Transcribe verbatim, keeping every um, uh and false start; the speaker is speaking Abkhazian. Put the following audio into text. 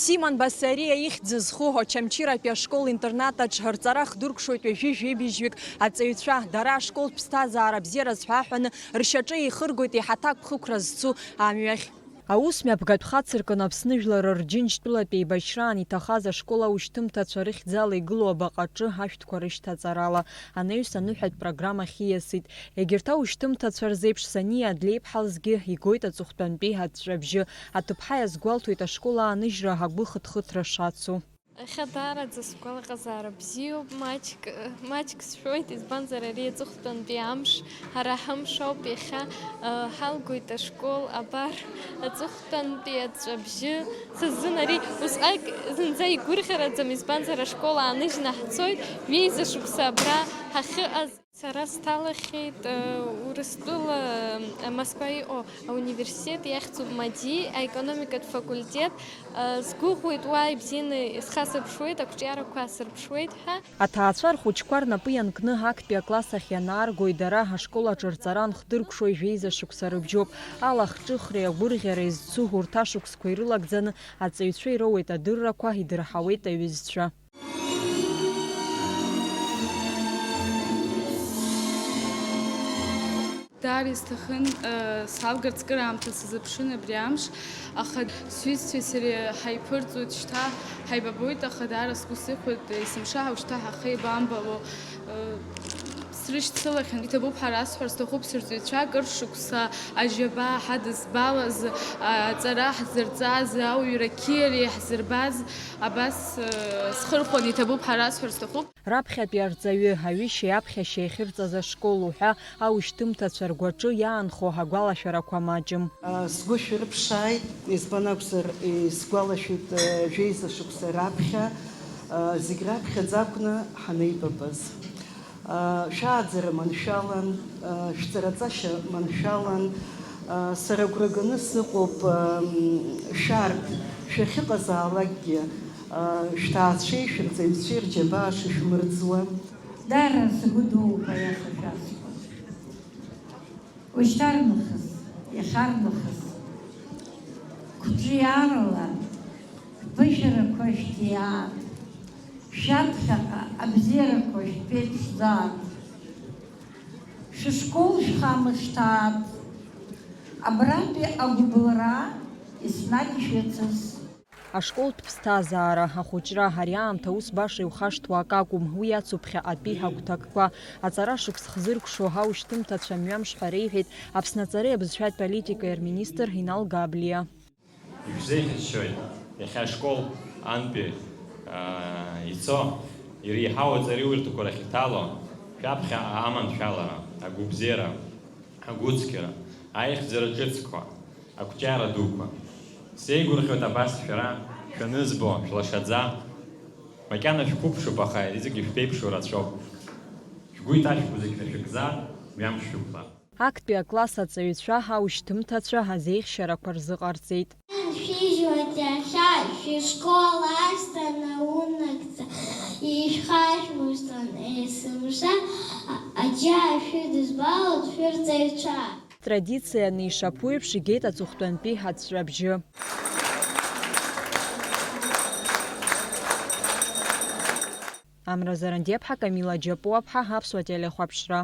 Симон Басариа ихьӡ зху Очамчыратәи ашкол-интернат аҿы рҵара хдыркәшоит ҩажәи жәибжьҩык аҵаҩцәа. Дара ашколтә ԥсҭазаара бзиа рацәаҳәаны ршьаҿа еихыргоит иҳаҭак ԥхықәра зцу амҩахь. Аус мҩаԥгатә хацыркын Аԥсны жәлар рџьынџьтәылатә еибашьраан иҭахаз ашкол аушьҭымҭацәа рыхьӡала игылоу абаҟаҿы ашәҭқәа рышьҭаҵарала анаҩс аныҳәатә программа ахь ииасит. Егьырҭ аушьҭымҭацәа рзеиԥш Саниа Адлеиԥҳа лзгьы игоит аҵыхәтәантәи аҵәҵәабжьы. Аҭыԥҳа иазгәалҭоит ашкол ааныжьра агәы хыҭхыҭра шацу. Иахьа даараӡа сгәалаҟазаара бзиоуп, маҷк, маҷк сшәоит, избанзар ари аҵыхәтәантәи амш, ҳара ҳамш ауп иахьа, ҳалгоит ашкол, абар, аҵыхәтәантәи аҵәҵәабжьы, са сзын ари усҟак зынӡа игәырӷьараӡам, избанзар ашкол ааныжьны ҳцоит, ҩеиза шықәса абра ҳахьыҟаз. Сара сҭалахьеит, э, Урыстәыла, э, Москва иҟоу ауниверситет иахьӡуп МАДИ, аекономикатә факультет. Э, сгәыӷуеит, уа ибзианы исхасырԥшуеит, ақәҿиарақәа асырԥшуеит ҳәа. Аҭаацәа рхәыҷқәа рнапы ианкны актәи акласс ахь ианааргои дара ашкол аҿы рҵара анхдыркәшои жәеиза шықәса рыбжьоуп. Алахҿыхреи агәырӷьареи зцу урҭ ашықәсқәа ирылагӡаны аҵаҩцәа ироуеит адыррақәа, идырҳауеит аҩызцәа. Даара исҭахын, э, салгарц кыр аамҭа сазыԥшын абри амш, аха сҩызцәеи сареи ҳаиԥырҵуеит, шьҭа ҳаибабоит, аха даара сгәы сыхәеит, есымша ҳа ушьҭа ҳахеибамбало, э, срышьцылахьан. Иҭабуп ҳәа расҳәар сҭахуп сырҵаҩцәа, кыр шықәса аџьабаа ҳадызбалаз, аҵара ҳзырҵаз, ауаҩра қьиара иаҳзырбаз, абас, э, схырхәан, иҭабуп ҳәа расҳәар сҭахуп. Раԥхьатәи арҵаҩы, аҩышьеи аԥхьашьеи ахьырҵаз ашкол уҳәа аушьҭымҭацәа ргәаҿы иаанхо агәалашәарақәа маҷым. Сгәы шәырԥшааит, избан акәзар, исгәалашәоит, жәеиза шықәса раԥхьа, зегь раԥхьаӡа акәны ҳанеибабаз. Шәааӡара маншәалан, шәҵараҵашьа маншәалан, сара агәра ганы сыҟоуп, шәарҭ, шәахьыҟазаалакгьы, шәҭаацәеи шәырҵаҩцәеи рџьабаа шышәмырӡуа. Даара сгәы дууп аиаша шәасҳәо. Ушьҭарнахыс, иахьарнахыс, қәҿиарала, шәԥышәарақәа шәҭиаат, шәаԥхьаҟа абзиарақәа шәԥеиԥшӡаат, шәышкол шәхамышҭаат, абрантәи агәыбылра еснагь ишәыцыз. Ашколтә ԥсҭазаара, ахәыҷра, ари аамҭа ус баша иухашҭуа акы акәым, уи ацуп ԥхьаҟатәи ҳагәҭакқәа. Аҵара шықәс хзыркәшо аушьҭымҭацәа мҩамш ҳәа реиҳәеит Аԥсны аҵареи абызшәатә политикеи рминистр Инал Габлиа. Ишәзеиӷьасшьоит, иахьа ашкол антәи, аа, ицо, иреиҳау аҵареи урҭқәа рахь иҭало, шәаԥхьа аманшәалара, агәыбзиара, агәыцқьара, аихьӡара ҿыцқәа, ақәҿиара дуқәа. Сеигәырӷьоит абас шәара шәанызбо, шәлашаӡа. Макьана шәқәыԥшуп, аха иҵегьы шәԥеиԥшу рацәоуп. Шәгәы иҭашәкуа зегь рашәыгӡа, мҩамш шәықәла. Актәи акласс аҵаҩцәа аушьҭымҭацәа азеиӷьшьарақәа рзыҟарҵеит. Шәижьуеит иахьа шәышкол ашҭа наунагӡа, ишәхашәмыршҭлан есымша, аџьа шәыдызбалоит шәырҵаҩцәа. Традицианы ишаԥу еиԥш игеит аҵыхәтәантәи аҵәҵәабжьы. Амра Зарандиаԥҳа, Камила Џьапуаԥҳа, Аԥсуа телехәаԥшра.